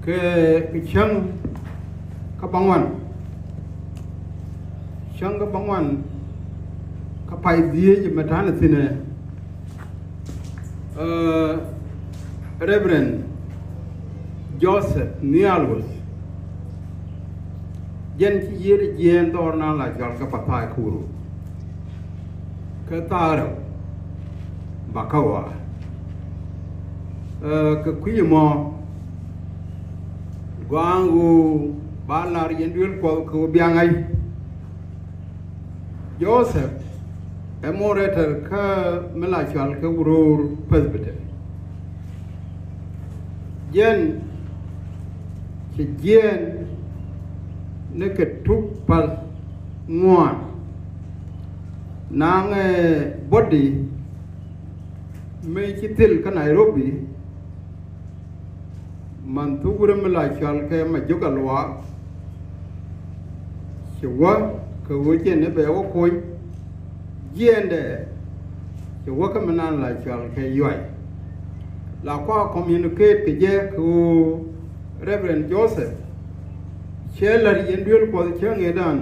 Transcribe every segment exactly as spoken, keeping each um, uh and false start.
Kɛ, kɛ cäŋ kä baŋuan. Cäŋ kä baŋuan kä pay dhieec mɛ ta̱nɛ thi̱nɛ. Ɛ, Reverend Joseph Nhial Wuɔth. Jɛn ci yiëëdɛ jiɛɛn dhɔr nan la cɔal kä Pathai Kuru. Kä thaarɛ ba kä wa. Ɛ, kɛ kui̱ mɔ gɔaaŋ ɣöö ba lar yɛn duel Kuɔth kɛ ɣöö bia ŋa̱c. Joseph ɛ moderator kä mi la cɔal kɛ Wuror Presbytery. Jɛn cɛ jiɛɛn ni kɛ tuk pal ŋuan. Naŋ, ɛ, body mi ci thil kä Nairobi, man thuk wurɛ mi la cɔal kɛ Majok Aluak. Ci wä kɛ ɣöö jɛn ni bɛ wä kony. Jiɛɛndɛ ci wä kä mi nan la cɔal kɛ Yuay. La kua communicate kɛ jɛ kɛ ɣöö Reverend Joseph cɛ lät yɛn duel Kuɔth cä ŋetdan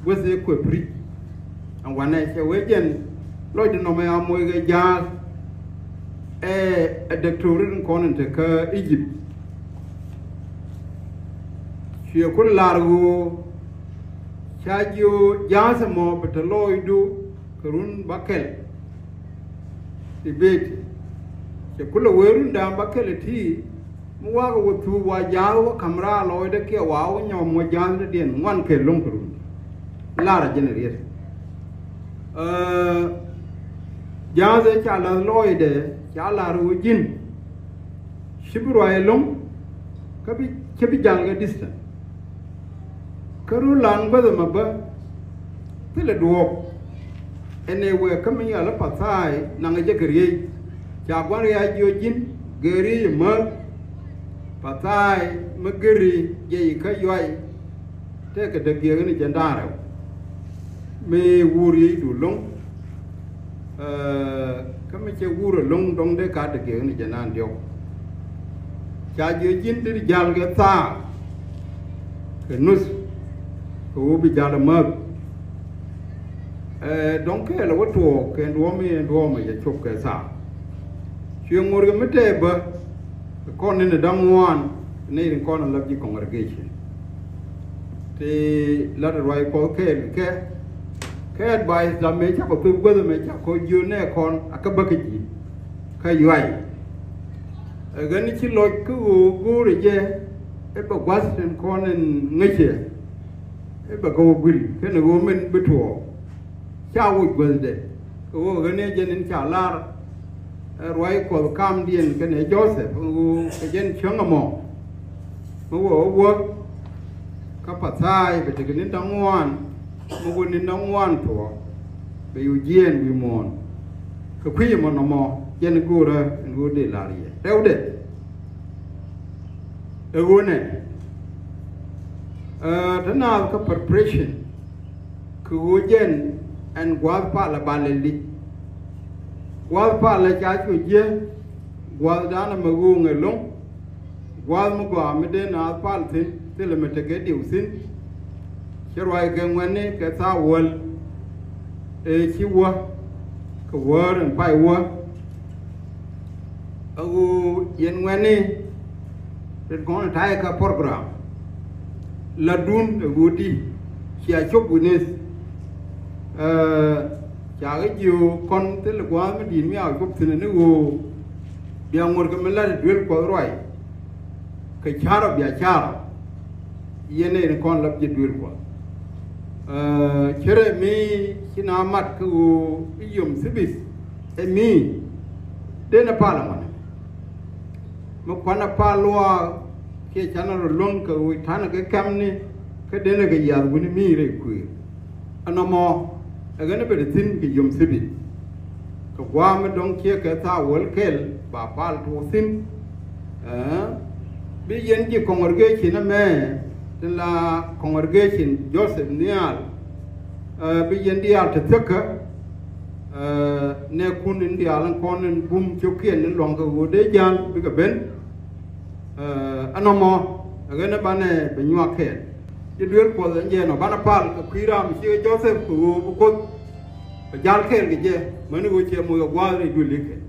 guäth ëë kuɛ preach. Ɛn wanɛ cɛ wee jɛn lɔcdɛ nɔmɔ ya moc kɛ ja̱a̱k. Ɛ, ɛ dɔktorit in kɔn in te kä Egypt. Cuɛ ku lar ɣöö ca jiö ja̱a̱th ɛmɔ bi te lɔɔcdu kɛ run bäkɛl. Debate. Cɛ ku lɛ wee run da̱a̱m bäkɛl ɛ ti mi wakɛ wä thuuk wa ja̱a̱th wä ka̱m raar lɔɔcdɛ kiɛ wa wä nyɔm wä ja̱a̱thdɛ diɛn ŋuan kɛ lo̱ŋ kɛ run. Lar a jɛn riet. Ɛ, ja̱a̱th ɛ ca la̱th lɔɔcdɛ ca lar ɣöö ji̱n ci bi ruac ɛlɔ̱ŋ kä bi, ci bi jal kɛ distance. Kä run lan guäth ɛmɛ bä thilɛ duɔ̱ɔ̱p. Ɛn ɛ wëë kä mi yal i̱ Pathai naŋ jɛ kɛ riey. Ca gua̱n riac jiö ji̱n geri imäth. Pathai mi geri jɛ ikä Yuay. Tëëkɛ däk giɛk ni jɛn da̱ŋ rɛw mi wur yiëëdu lo̱ŋ. Ɛ, kä mi cɛ wur ɛlɔ̱ŋ dɔ̱ŋ dee ka däk giɛk ni jɛn da̱ŋ diɔ̱k. Ca jiö ji̱n deri jal kɛ thaa kɛ nuth kɛ ɣöö bi jal imäth. Ɛ, dɔ̱ŋ kɛɛl ɛ wä tuɔɔk kɛ duɔ̱ɔ̱m i̱ duɔ̱ɔ̱m ɛ jɛ cop kɛ thaa. Cuɛ ŋo̱r kɛ mi tɛɛ bä kɔn ni ni da̱ŋ ŋuan ni rin kɔn in lap ji̱ congregation. Ti lat ruac Kuɔth kɛɛl kɛ, kɛ advice la mëë cakɔ thop guäth mëë cakɔ jiö nɛ kɔn a kä bäkä ji̱ kä Yuay. Ɛ ɣän ci lɔc kä ɣöö go̱o̱rɛ jɛ i̱ bɛ gua̱th tin kɔn in ŋäcɛ i̱ bɛ kɛ wä guil kɛnɛ ɣöö min bi tuɔɔk. Ca woc guäthdɛ kɛ ɣöö ɣän ɛ jɛn in ca lar. Ɛ ruac Kuɔth kamdiɛn kɛnɛ Joseph ɣöö kɛ jɛn cäŋ ɛmɔ. Mi wä wä kä Pathai bɛ tekɛ ni̱n da̱ŋ ŋuan. Mi wä ni̱n da̱ŋ ŋuan tuɔɔk bɛ yu jiɛɛn wi̱i̱ muɔ̱ɔ̱n. Kɛ kui̱ ɛmɔ nɔmɔ jɛn go̱o̱rä ɛn ɣöö dee lar yɛ rɛwdɛ. Ɛ ɣöö nɛ, ɛ, te naath kä preparation. Kɛ ɣöö jɛn ɛn gua̱a̱th palä ba lɛl di. Gua̱a̱th palä ca cu jiɛ gua̱a̱th danɛ mɛ ɣööŋ ɛlɔ̱ŋ. Gua̱a̱th mi gɔaa mi dee naath pal thi̱n thilɛ mɛ tekɛ diw thi̱n. Cɛ ruac kɛ ŋuɛ̈tni kɛ thaak wäl. Ëë ci wä kɛ wäär ɛn pay wä. Ɛ ɣöö yɛn ŋuɛ̈tni rin kɔn ta̱yɛ kä program. Latdun ɛ ɣöö di cia cop wi̱nith. Ɛ, ca ɣä jiö kɔn thilɛ gua̱a̱th mi di̱i̱t mi a cop thi̱n ni ɣöö bia ŋuɔ̱t kɛ mi lat ɛ duel Kuɔth ruac. Kɛ ca̱r ɔ bia ca̱r ɔ. Yɛn ɛ rin kɔn lap ji̱ duel Kuɔth. Ɛ, cärɛ mi ci na mat kä ɣöö i̱ yom thibith ɛ mi. Dee nɛ pal ɛmɔnɛ. Mi kuanɛ pal luaak kiɛ canɛ rɔ luäŋ kɛ ɣöö tanɛ kɛ kɛmni kä dee nɛ kɛ yath wi̱ni mi rɛy kuëër. Ɛnɔmɔ ɛ ɣän ɛ bɛ te thi̱n kɛ yom thibith. Kɛ gua̱a̱ mi dɔ̱ŋ ciɛ kɛ thaak wäl kɛl ba pal tuɔɔk thi̱n. Ɛ, bi yɛn ji̱ congregation ɛmɛ tin la congregation Joseph Nhial. Ɛ, bi yɛn diaal te thiäkä. Ɛ, nɛɛkun in diaal in kɔn in bum cio̱kiɛn in luaŋ kɛ ɣöö dee ja̱a̱n bikɛ ben. Ɛ, ɛnɔmɔ Ɛ ɣän ɛ banɛ bɛ nyuak kɛɛl. Ci duel Kuɔth ɛn jɛ nɔ banɛ pal kɛ kui̱ ram cikɛ Joseph kɛ ɣöö bi Kuoth bɛ jal kɛɛl kɛ jɛ mäni ɣöö cɛ moc ɛ gua̱a̱th rɛy duëli kɛɛl.